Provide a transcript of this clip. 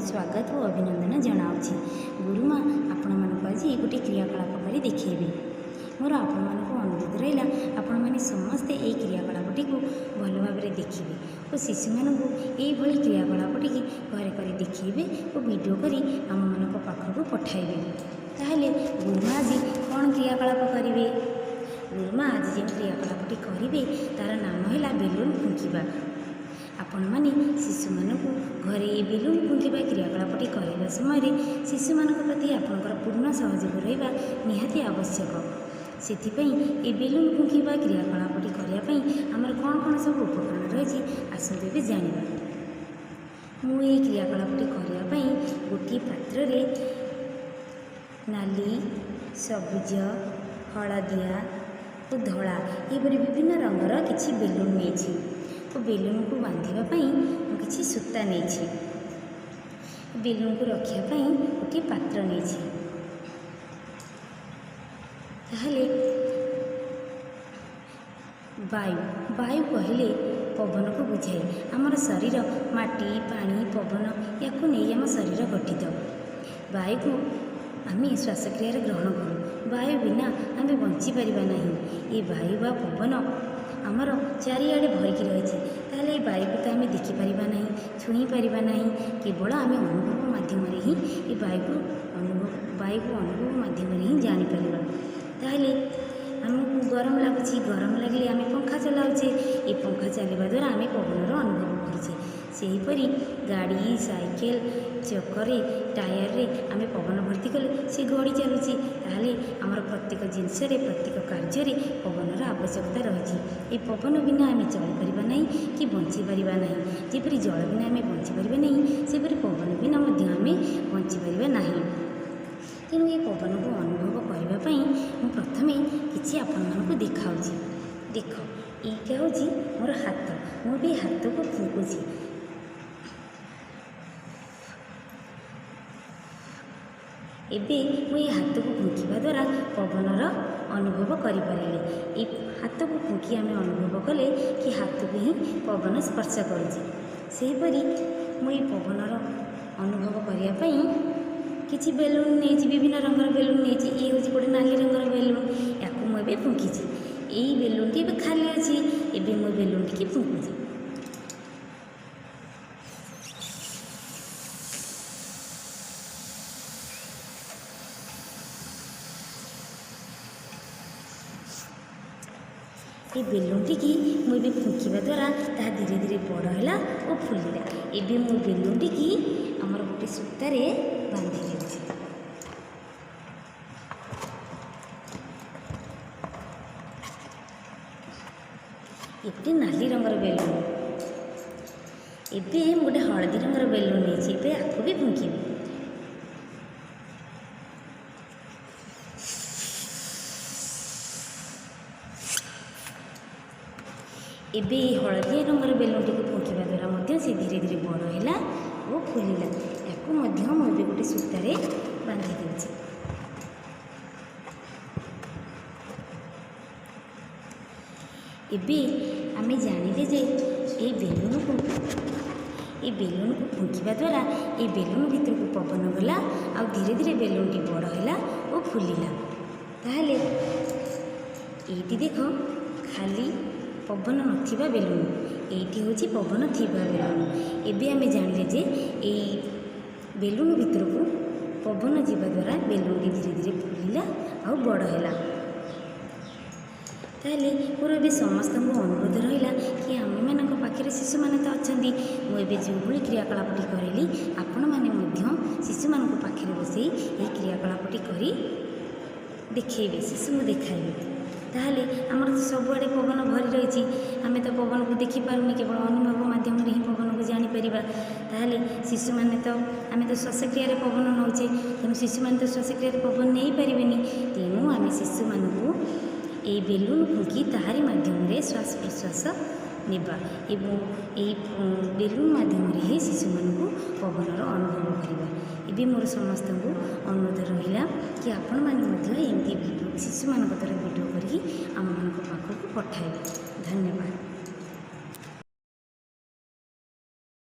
ସ୍ୱାଗତ ଓ ଅଭିନନ୍ଦନ ଜଣାଉଛି। ଗୁରୁମା ଆପଣମାନଙ୍କୁ ଆଜି ଗୋଟିଏ କ୍ରିୟାକଳାପ କରି ଦେଖେଇବେ। ମୋର ଆପଣମାନଙ୍କୁ ଅନୁରୋଧ ରହିଲା, ଆପଣମାନେ ସମସ୍ତେ ଏହି କ୍ରିୟାକଳାପଟିକୁ ଭଲ ଭାବରେ ଦେଖିବେ ଓ ଶିଶୁମାନଙ୍କୁ ଏଇଭଳି କ୍ରିୟାକଳାପଟିକି ଘରେ କରି ଦେଖେଇବେ ଓ ଭିଡ଼ିଓ କରି ଆମମାନଙ୍କ ପାଖକୁ ପଠାଇବେ। ତାହେଲେ ଗୁରୁମା ଆଜି କ'ଣ କ୍ରିୟାକଳାପ କରିବେ? ଗୁରୁମା ଆଜି ଯେଉଁ କ୍ରିୟାକଳାପଟି କରିବେ ତା'ର ନାମ ହେଲା ବେଲୁନ୍ ଫୁଙ୍କିବା। ଆପଣମାନେ ଶିଶୁମାନଙ୍କୁ ଘରେ ଏହି ବେଲୁନ୍ ଫୁଙ୍କିବା କ୍ରିୟାକଳାପଟି କରାଇବା ସମୟରେ ଶିଶୁମାନଙ୍କ ପ୍ରତି ଆପଣଙ୍କର ପୂର୍ଣ୍ଣ ସହଯୋଗ ରହିବା ନିହାତି ଆବଶ୍ୟକ। ସେଥିପାଇଁ ଏହି ବେଲୁନ୍ ଫୁଙ୍କିବା କ୍ରିୟାକଳାପଟି କରିବା ପାଇଁ ଆମର କ'ଣ କ'ଣ ସବୁ ଉପକରଣ ରହିଛି, ଆସନ୍ତୁ ଏବେ ଜାଣିବା। ମୁଁ ଏହି କ୍ରିୟାକଳାପଟି କରିବା ପାଇଁ ଗୋଟିଏ ପାତ୍ରରେ ନାଲି, ସବୁଜ, ହଳଦିଆ ଓ ଧଳା ଏହିପରି ବିଭିନ୍ନ ରଙ୍ଗର କିଛି ବେଲୁନ୍ ନେଇଛି ଓ ବେଲୁନ୍କୁ ବାନ୍ଧିବା ପାଇଁ ମୁଁ କିଛି ସୂତା ନେଇଛି। ବେଲୁନ୍କୁ ରଖିବା ପାଇଁ ଗୋଟିଏ ପାତ୍ର ନେଇଛି। ତାହେଲେ ବାୟୁ, ବାୟୁ କହିଲେ ପବନକୁ ବୁଝାଏ। ଆମର ଶରୀର ମାଟି, ପାଣି, ପବନ ୟାକୁ ନେଇ ଆମ ଶରୀର ଗଠିତ। ବାୟୁକୁ ଆମେ ଶ୍ୱାସକ୍ରିୟାରେ ଗ୍ରହଣ କରୁ। ବାୟୁ ବିନା ଆମେ ବଞ୍ଚିପାରିବା ନାହିଁ। ଏ ବାୟୁ ବା ପବନ ଆମର ଚାରିଆଡ଼େ ଭରିକି ରହିଛି। ତାହେଲେ ଏ ବାୟୁକୁ ତ ଆମେ ଦେଖିପାରିବା ନାହିଁ, ଛୁଇଁ ପାରିବା ନାହିଁ। କେବଳ ଆମେ ଅନୁଭବ ମାଧ୍ୟମରେ ହିଁ ଏ ବାୟୁକୁ ଅନୁଭବ, ବାୟୁକୁ ଅନୁଭବ ମାଧ୍ୟମରେ ହିଁ ଜାଣିପାରିବା। ତାହେଲେ ଆମକୁ ଗରମ ଲାଗୁଛି, ଗରମ ଲାଗିଲେ ଆମେ ପଙ୍ଖା ଚଲାଉଛେ। ଏ ପଙ୍ଖା ଚାଲିବା ଦ୍ୱାରା ଆମେ ପବନର ଅନୁଭବ କରୁଛେ। ସେହିପରି ଗାଡ଼ି, ସାଇକେଲ ଚକରେ, ଟାୟାରରେ ଆମେ ପବନ ଭର୍ତ୍ତି କଲେ ସେ ଗଡ଼ି ଚାଲୁଛି। ତାହେଲେ ଆମର ପ୍ରତ୍ୟେକ ଜିନିଷରେ, ପ୍ରତ୍ୟେକ କାର୍ଯ୍ୟରେ ପବନର ଆବଶ୍ୟକତା ରହିଛି। ଏ ପବନ ବିନା ଆମେ ଚଳିପାରିବା ନାହିଁ କି ବଞ୍ଚିପାରିବା ନାହିଁ। ଯେପରି ଜଳ ବିନା ଆମେ ବଞ୍ଚିପାରିବା ନାହିଁ, ସେପରି ପବନ ବିନା ମଧ୍ୟ ଆମେ ବଞ୍ଚିପାରିବା ନାହିଁ। ତେଣୁ ଏ ପବନକୁ ଅନୁଭବ କରିବା ପାଇଁ ମୁଁ ପ୍ରଥମେ କିଛି ଆପଣମାନଙ୍କୁ ଦେଖାଉଛି। ଦେଖ, ଏଇଟା ହେଉଛି ମୋର ହାତ। ମୁଁ ବି ହାତକୁ ଫୁଙ୍କୁଛି। ଏବେ ମୁଁ ଏ ହାତକୁ ଫୁଙ୍କିବା ଦ୍ୱାରା ପବନର ଅନୁଭବ କରିପାରିଲି। ଏଇ ହାତକୁ ଫୁଙ୍କି ଆମେ ଅନୁଭବ କଲେ କି ହାତକୁ ହିଁ ପବନ ସ୍ପର୍ଶ କରୁଛି। ସେହିପରି ମୁଁ ଏଇ ପବନର ଅନୁଭବ କରିବା ପାଇଁ କିଛି ବେଲୁନ୍ ନେଇଛି, ବିଭିନ୍ନ ରଙ୍ଗର ବେଲୁନ୍ ନେଇଛି। ଇଏ ହେଉଛି ଗୋଟେ ନାଲି ରଙ୍ଗର ବେଲୁନ୍, ୟାକୁ ମୁଁ ଏବେ ଫୁଙ୍କିଛି। ଏଇ ବେଲୁନ୍ଟି ଏବେ ଖାଲି ଅଛି। ଏବେ ମୁଁ ବେଲୁନ୍ଟିକି ଫୁଙ୍କୁଛି। ଏ ବେଲୁନ୍ଟିକି ମୁଁ ଏବେ ଫୁଙ୍କିବା ଦ୍ୱାରା ତାହା ଧୀରେ ଧୀରେ ବଡ଼ ହେଲା ଓ ଫୁଲିଲା। ଏବେ ମୁଁ ବେଲୁନ୍ଟିକି ଆମର ଗୋଟେ ସୂତାରେ ବାନ୍ଧି ଦେଉଛି। ଗୋଟେ ନାଲି ରଙ୍ଗର ବେଲୁନ୍, ଏବେ ମୁଁ ଗୋଟେ ହଳଦୀ ରଙ୍ଗର ବେଲୁନ୍ ନେଇଛି। ଏବେ ଆକୁ ବି ଫୁଙ୍କିବି। ଏବେ ଏଇ ହଳଦିଆ ରଙ୍ଗର ବେଲୁନ୍ଟିକୁ ଫୁଙ୍କିବା ଦ୍ୱାରା ମଧ୍ୟ ସେ ଧୀରେ ଧୀରେ ବଡ଼ ହେଲା ଓ ଫୁଲିଲା। ୟାକୁ ମଧ୍ୟ ମୁଁ ଏବେ ଗୋଟେ ସୂତାରେ ବାନ୍ଧି ଦେଉଛି। ଏବେ ଆମେ ଜାଣିଲେ ଯେ ଏଇ ବେଲୁନକୁ ଫୁଙ୍କିବା ଦ୍ୱାରା ଏଇ ବେଲୁନ୍ ଭିତରକୁ ପବନ ଗଲା ଆଉ ଧୀରେ ଧୀରେ ବେଲୁନ୍ଟି ବଡ଼ ହେଲା ଓ ଫୁଲିଲା। ତାହେଲେ ଏଇଠି ଦେଖ, ଖାଲି ପବନ ନଥିବା ବେଲୁନ୍, ଏଇଠି ହେଉଛି ପବନ ଥିବା ବେଲୁନ୍। ଏବେ ଆମେ ଜାଣିଲେ ଯେ ଏଇ ବେଲୁନ୍ ଭିତରକୁ ପବନ ଯିବା ଦ୍ୱାରା ବେଲୁନ୍ଟି ଧୀରେ ଧୀରେ ଫୁଲିଲା ଆଉ ବଡ଼ ହେଲା। ତାହେଲେ ମୋର ଏବେ ସମସ୍ତଙ୍କୁ ଅନୁରୋଧ ରହିଲା କି ଆମମାନଙ୍କ ପାଖରେ ଶିଶୁମାନେ ତ ଅଛନ୍ତି, ମୁଁ ଏବେ ଯେଉଁଭଳି କ୍ରିୟାକଳାପଟି କରିଲି, ଆପଣମାନେ ମଧ୍ୟ ଶିଶୁମାନଙ୍କୁ ପାଖରେ ବସେଇ ଏହି କ୍ରିୟାକଳାପଟି କରି ଦେଖେଇବେ, ଶିଶୁଙ୍କୁ ଦେଖାଇବେ। ତାହେଲେ ଆମର ତ ସବୁଆଡ଼େ ପବନ ଭରି ରହିଛି। ଆମେ ତ ପବନକୁ ଦେଖିପାରୁନି, କେବଳ ଅନୁଭବ ମାଧ୍ୟମରେ ହିଁ ପବନକୁ ଜାଣିପାରିବା। ତାହେଲେ ଶିଶୁମାନେ ତ, ଆମେ ତ ଶ୍ୱାସକ୍ରିୟାରେ ପବନ ନେଉଛେ, ତେଣୁ ଶିଶୁମାନେ ତ ଶ୍ୱାସକ୍ରିୟାରେ ପବନ ନେଇପାରିବେନି। ତେଣୁ ଆମେ ଶିଶୁମାନଙ୍କୁ ଏଇ ବେଲୁନ୍ ଫୁଙ୍କି ତାହାରି ମାଧ୍ୟମରେ ଶ୍ୱାସ ପ୍ରଶ୍ୱାସ ନେବା ଏବଂ ଏଇ ବେଲୁନ୍ ମାଧ୍ୟମରେ ହିଁ ଶିଶୁମାନଙ୍କୁ ପବନର ଅନୁଭବ କରିବା। ଏବେ ମୋର ସମସ୍ତଙ୍କୁ ଅନୁରୋଧ ରହିଲା କି ଆପଣମାନେ ମଧ୍ୟ ଏମିତି ଭିଡ଼ିଓ ଶିଶୁମାନଙ୍କ ଦ୍ୱାରା ଭିଡ଼ିଓ କରିକି ଆମମାନଙ୍କ ପାଖକୁ ପଠାଇବେ। ଧନ୍ୟବାଦ।